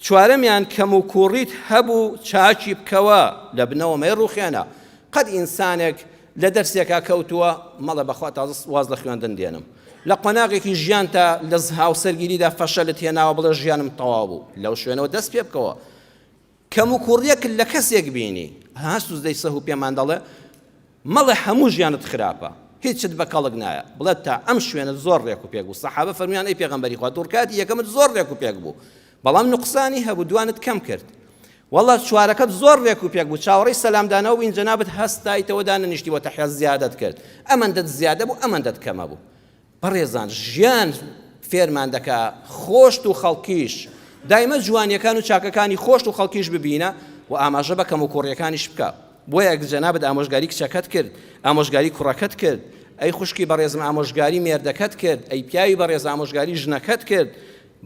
چوارەمیان کەموکووڕیت هەبوو چاکی بکەوە لە بنەوە مەیڕوخێنە قەت ئینسانێک لە دەرسێکا کەوتووە مەڵێ بەخوا تازە واز لە خوێندن دێنم لە قۆناغێکی ژیانتا لە هاوسەرگیریدا فەشەلت هێناوە بڵێ ژیانم تەواو بوو لەو شوێنەوە دەست پێ بکەوە کەموکوڕیەکت لە کەسێک بینی ها سوزدەی سەهو پێمان دەڵێ مەڵێ هەموو ژیانت خراپە هیچت بە کەڵک نایە بڵێ تا ئەم شوێنە زۆر ڕێک و پێک بوو سەحابە فەرمیان ئەی پێغەمبەری خوا دوڕکاتی یەکەمت زۆر ڕێک و پێک بوو بەڵام نوقسانی هەبوو دوانت کەم کرد والله چوارەکەت زۆر ڕێک و پێک بوو چاوەڕێی سەلامدانەوە بووین جەنابت هەستایتەوە دانەنیشتی بۆ تەحیات زیادەت کرد ئەمەندەت زیادە بوو ئەمەندەت کەمە بوو بەڕێزان ژیان فێرمان دەکا خۆشت و خەڵکیش دایمە جوانیەکان و چاکەکانی خۆشت و خەڵکیش ببینە و ئاماژە بە کەموکوڕیەکانیش بکە بۆیە جەنابت ئامۆژگاری کچەکەت کرد ئامۆژگاری کوڕەکەت کرد ئەی خوشکی بەڕێزم ئامۆژگاری مێردەکەت کرد ئەی پیاوی بەڕێز ئامۆژگاری ژنەکەت کرد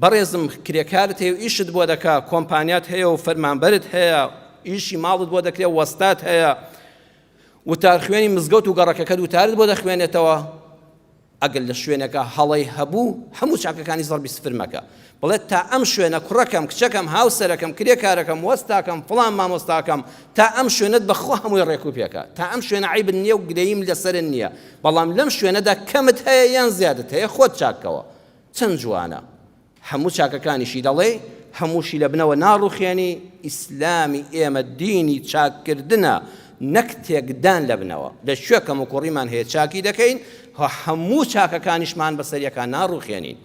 بەڕێزم کرێکارت هەیە و ئیشت بۆ دەکا کۆمپانیات هەیە و فەرمانبەرت هەیە ئیشی ماڵت بۆ دەکرێت وەستات هەیە وتارخوێنی مزگەوت و گەڕەکەکەت وتارت بۆ دەخوێنێتەوە، ئەگەر لە شوێنێکا هەڵەی هەبوو هەموو چاکەکانی زەڕبی سفر مەکە، بڵێ تا ئەم شوێنە کوڕەکەم، کچەکەم، هاوسەرەکەم، کرێکارەکەم، وەستاکەم، فڵان مامۆستاکەم، تا ئەم شوێنەت بەخوا هەمووی ڕێک و پێکە، تا ئەم شوێنە عەیبت نییە و گلەییم لەسەرت نییە، بەڵام لەم شوێنەدا کەمت هەیە یان زیادت هەیە خۆت چاککەوە. چەند جوانە. هەموو چاکەکانیشی دەڵێی هەمووشی لە بنەوە ناڕوخێنی، ئیسلامی ئێمە دینی چاککردنە نەک تێکدان لە بنەوە، لە کوێ کەموکوڕیمان هەیە چاکی دەکەین، هەموو چاکەکانیشمان بەسەر یەکا ناڕوخێنین.